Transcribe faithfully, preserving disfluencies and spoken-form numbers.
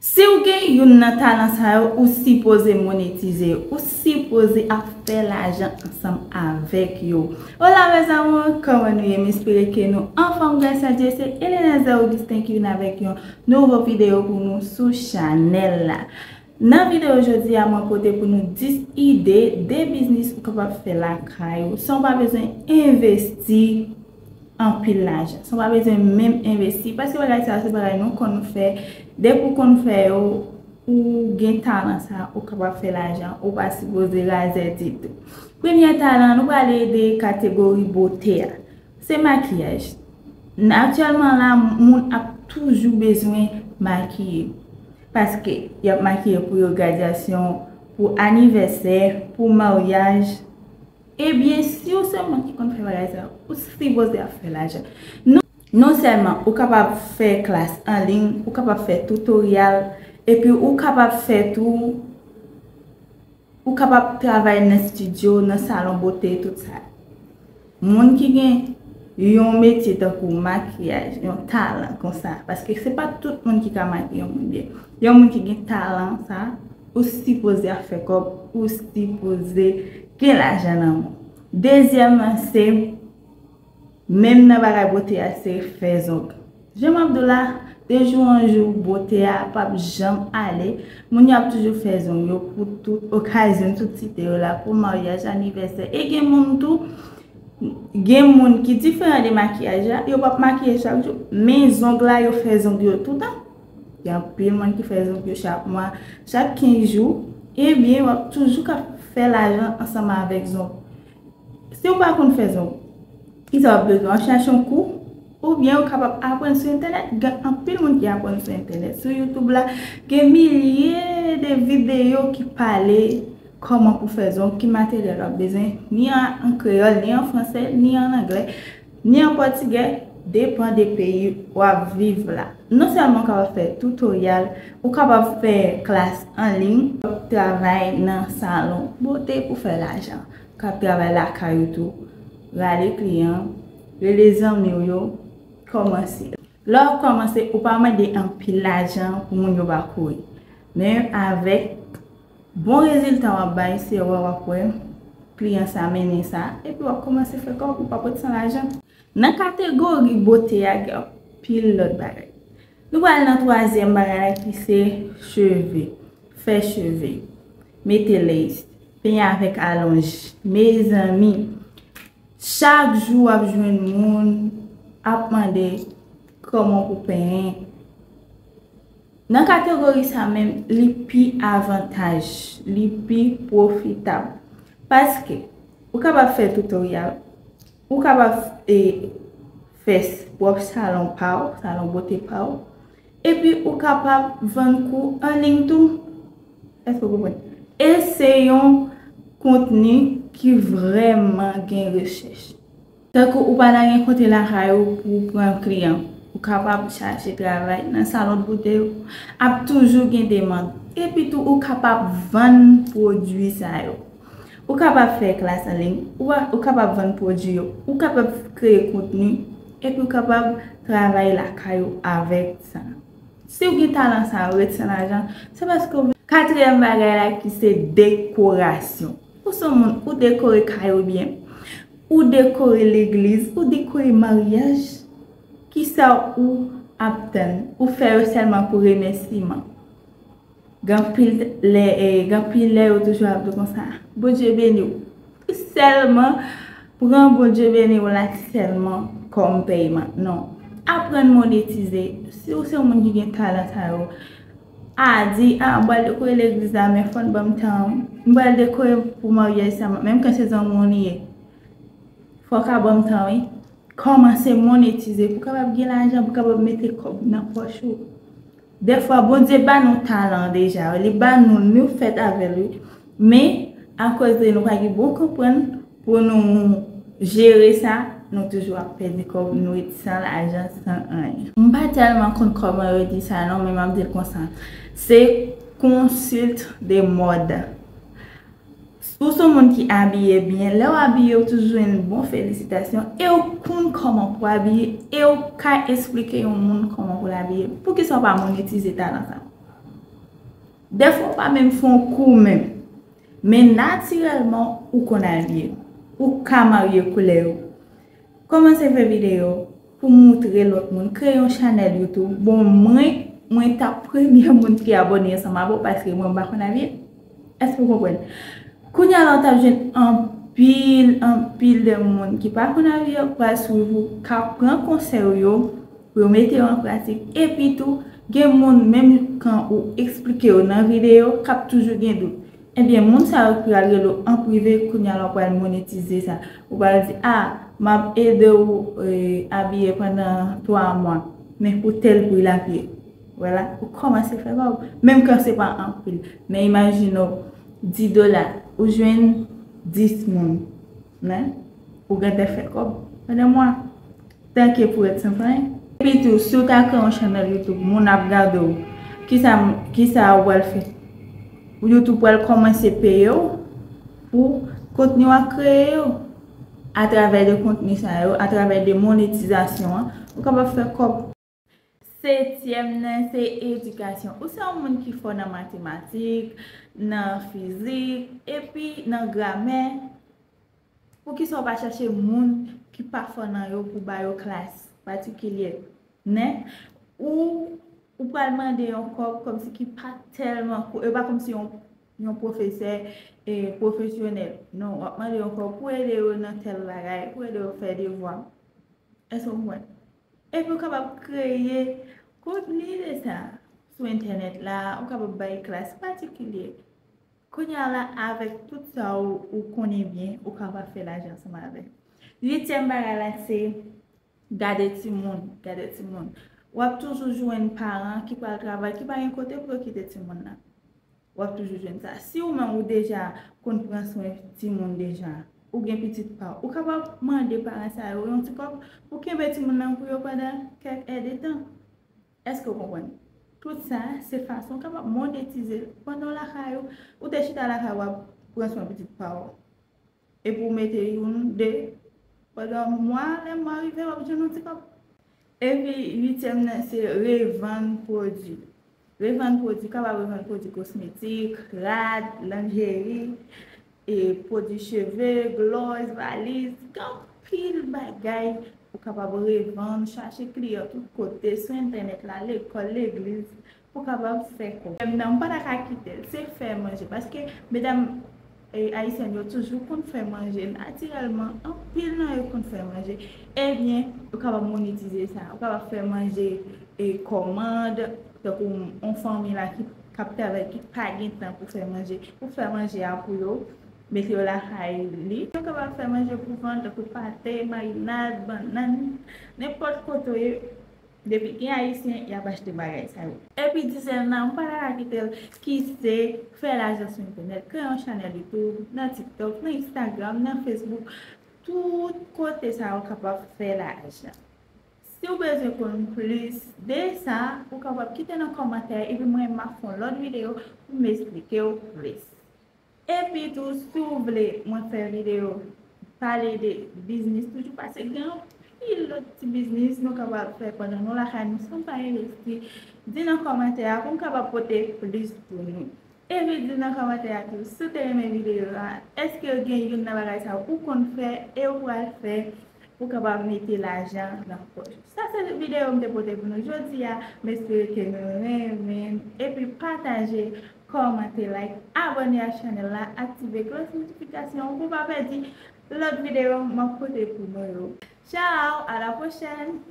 Si w gen youn nan talan sa yo, ou sipoze monetize yo. Ou sipoze ap fè lajan ansanm avèk yo. Hola mes amours, kòman nou ye? M espere ke nou anfòm, gras a Dye. Se Elena Zé Augustin ki vin avèk yon nouvo videyo pou nou sou chanèl la. Nan videyo jodi a, mwen pote pou nou dis ide de biznis ou kapab fè lakay ou san w pa bezwen envesti anpil lajan. San w pa bezwen menm envesti, paske bagay sa yo se bagay nou konn fè. Depi w konn fè yo, ou gen talan sa, ou kapab fè lajan, ou pa sipoze razè ditou. Premye talan, nou prale de kategori bote a. Se makiyaj. N-, aktyèlman la, moun ap toujou bezwen makiye. Paske y ap makiye pou yo gradyasyon, pou anivèsè, pou maryaj. Ebyen, si w se moun ki konn fè bagay sa, ou sipoze ap fè lajan. Non, non sèlman ou kapab fè klas an liy, ou kapab fè toutoryal, epi ou kapab fè tou, ou kapab travay nan estidyo, nan salon bote, tout sa. Moun ki gen yon metye tankou makiyaj, yon talan konsa, paske se pa tout moun ki ka makiye yon moun byen. Yon moun ki gen talan sa, ou sipoze ap fè kòb, ou sipoze gen lajan nan men w. Dezyèmman, se menm nan bagay bote a, se fè zong. Jan m ap di w la, de jou an jou, bote a p ap janm ale. Moun yo ap toujou fè zong yo pou tout okazyon, tout site yo la, pou maryaj, anivèsè. E gen moun tou, gen moun ki diferan de makiyaj la, yo p ap makiye chak jou, men zong la, yo fè zong yo toutan. Gen anpil moun ki fè zong yo chak mwa, chak kenz jou. Ebyen, w ap toujou ka fè lajan ansanm avèk zong. Si w pa konn fè zong, kisa w ap bezwen? W ap chache yon kou? Oubyen ou kapab aprann sou entènèt. Gen anpil moun ki aprann sou entènèt. Sou YouTube la, gen milye de videyo ki pale kòman pou fè zong, ki materyèl w ap bezwen, ni an, an kreyòl, ni an fransè, ni an anglè, ni an pòtigè, depann de peyi w ap viv la. Non sèlman w kapab fè toutoryal, ou kapab fè klas an liy, travay nan salon bote pou fè lajan. K ap travay lakay ou tou, rale kliyan, rele zanmi w yo, kòmanse. Lè w ap kòmanse, ou pa mande anpil lajan pou moun yo pa kouri. Men avèk bon rezilta w ap bay, se wè w ap wè kliyan sa mennen sa, epi w ap kòmanse fè kòb, ou p ap ret san lajan. Nan kategori bote a, gen anpil lòt bagay. Nou pral nan twazyèm bagay la ki se cheve. Fè cheve. Mete lace. Penyen avèk alonj. Mezanmi, chak jou w ap jwenn moun ap mande kòman pou penyen. Nan kategori sa menm, li pi avantaj, li pi pwofitab. Paske, ou kapab fè toutoryal, ou kapab, e, fè s-, pwòp salon pa w, salon bote pa w. Epi ou kapab vann kou an liy tou. Èske w konprann? E se yon kontni ki vrèman gen rechèch. Tankou ou pa nan gen kote lakay ou pou w pran kliyan. Ou kapab chache travay nan salon de bote yo. Ap toujou gen demann. Epi tou, ou kapab vann pwodui sa yo. Ou kapab fè klas an liy, ou, ou kapab vann pwodui yo, ou kapab kreye kontni, epi ou kapab travay lakay ou avèk sa. Si w gen talan sa yo, ret san lajan, se paske w vle. Katriyèm bagay la ki se dekorasyon. Ou se yon moun, ou dekore kay ou byen, ou dekore legliz, ou dekore maryaj. Kisa ou ap tann? Ou fè yo sèlman pou remèsiman. Gen anpil lè, e, gen anpil lè yo toujou ap di konsa, Bondye beni w. Sèlman, pran Bondye beni w la sèlman kòm pèyman. Non. Aprann monetize. Si w se yon moun ki gen talan sa yo, a di, a, m pral dekore legliz la, men fò n ban m tan, wi. M pral dekore pou maryaj sa, menm kan se zanmi w li ye. Fò w ka ban m tan, wi. Kòmanse monetize pou w kapab gen lajan, pou w kapab mete kòb nan pòch ou. Dèfwa, Bondye ba nou talan deja, li ba nou, nou fèt avè l, wi. Men, akoz de nou pa gen bon konprann pou nou jere sa, nou toujou ap pèdi kòb, nou ret san lajan, san anyen. M pa tèlman konn kòman yo di sa non, men m ap di l konsa. Se consulte de mode. Ou se yon moun ki abiye byen, lè w abiye, ou toujou jwenn bon felisitasyon, e ou konn kòman pou w abiye, e ou ka esplike yon moun kòman pou l abiye. Poukisa w pa monetize talan sa? Dèfwa w pa menm fè yon kou menm. Men natirèlman, ou konn abiye. Ou ka marye koulè yo. Kòmanse fè videyo pou moutre lòt moun. Kreye yon chanèl YouTube. Bon, mwen, mwen t ap premye moun ki abòne ansanm avè w paske mwen, m pa konn abiye. Èske w konprann? Kounye a la, w t ap jwenn anpil, anpil de moun ki pa konn abiye, k pral swiv ou, k ap pran konsèy ou yo, pou yo mete yo an pratik. Epi tou, gen moun, menm kan ou eksplike yo nan videyo, k ap toujou gen dout. Ebyen, moun sa yo ki pral rele w an prive, kounye a la, w pral monetize sa. Ou pral di, "A, m ap ede w, e, abiye pandan twa mwa, men pou tèl pri l ap ye." Vwala, ou kòmanse fè kòb. Menm kan se pa anpil. Men imajine w, dis dola, ou jwenn dis moun. Men, ou gentan fè kòb pandan mwa. Tanke pou rèt san fè anyen. Epi tou, si w ta kreye yon chanèl YouTube, moun ap gade w, kisa, kisa w pral fè? YouTube pral kòmanse peye w pou kontni w ap kreye yo. Atravè de kontni sa yo, atravè de monetizasyon an, ou kapab fè kòb. Setyèm nan, se edikasyon. Ou se yon moun ki fò nan matematik, nan fizik, epi nan gramè. Poukisa w pa chache moun ki pa fò nan yo pou ba yo klas patikilye? Nen, ou, ou pral mande yon kòb kòmsi ki pa tèlman kou-, e pa kòmsi yon, yon pwofesè, e, pwofesyonèl. Non, w ap mande yon kòb pou ede yo nan tèl bagay, pou ede yo fè devwa. Èske w konprann? Epi w kapab kreye kontni de sa sou entènèt la, ou kapab bay klas patikilye. Kounye a la, avèk tout sa ou, ou konnen byen, ou kapab fè lajan ansanm avè l. Uityèm bagay la, se gade timoun, gade timoun. W ap toujou jwenn paran ki pral travay, ki pa gen kote pou yo kite timoun nan. W ap toujou jwenn sa. Si ou menm ou deja konn pran swen timoun deja, ou gen pitit pa w, ou kapab mande paran sa yo yon ti kòb pou kenbe timoun nan pou yo pandan kèk èdtan. Èske w konprann? Tout sa, se fason w kapab monetize pandan w lakay ou. Ou te chita lakay ou ap pran swen pitit pa w. Epi w mete youn, de, pandan mwa, lè mwa rive, w ap jwenn yon ti kòb. Epi, uityèm nan, se revann pwodui. Revann pwodui, kapab revann pwodui kosmetik, rad, lanjeri, e pwodui cheve, glòs, valiz, gen anpil bagay ou kapab revann, chache kliyan tout kote, sou entènèt la, lekòl, legliz, pou kapab fè kòb. Nan, m pa ta ka kite l, se fè manje. Paske medam, e, ayisyèn yo toujou konn fè manje natirèlman. Anpil nan yo konn fè manje. Ebyen, ou kapab monetize sa. Ou kapab fè manje, e, kòmand, tankou yon fanmi la ki, k ap travay, ki pa gen tan pou fè manje, pou fè manje a pou yo, mete yo lakay li. Yo kapab fè manje pou vann, tankou pate, marinad, bannann, nenpòt kote w ye. Depi gen ayisyen, y ap achte bagay sa yo. Epi dizyèm nan, m pa ta ka kite l, ki se fè lajan sou entènèt, kreye yon chanèl YouTube, nan TikTok, nan Instagram, nan Facebook, tout kote sa yo kapab fè lajan. Si w bezwen konn plis de sa, ou kapab kite nan kòmantè, epi mwen m ap fè yon lòt videyo pou m esplike w plis. Epi tou, si w vle mwen fè videyo pale de biznis toujou, paske gen anpil lòt ti biznis nou kapab fè pandan nou lakay nou san pa envesti. Di nan kòmantè a pou m kapab pote plis pou nou. Epi di nan kòmantè a tou, si w te renmen videyo a, èske gen youn nan bagay sa yo ou konn fè e ou pral fè pou kapab mete lajan nan pòch ou? Sa se videyo m te pote pou nou jodi a. M espere ke nou renmen epi pataje, kòmante, like, abòne ak chanèl la, aktive klòch notifikasyon pou pa pèdi lòt videyo m ap pote pou nou yo. Ciao, à la prochaine!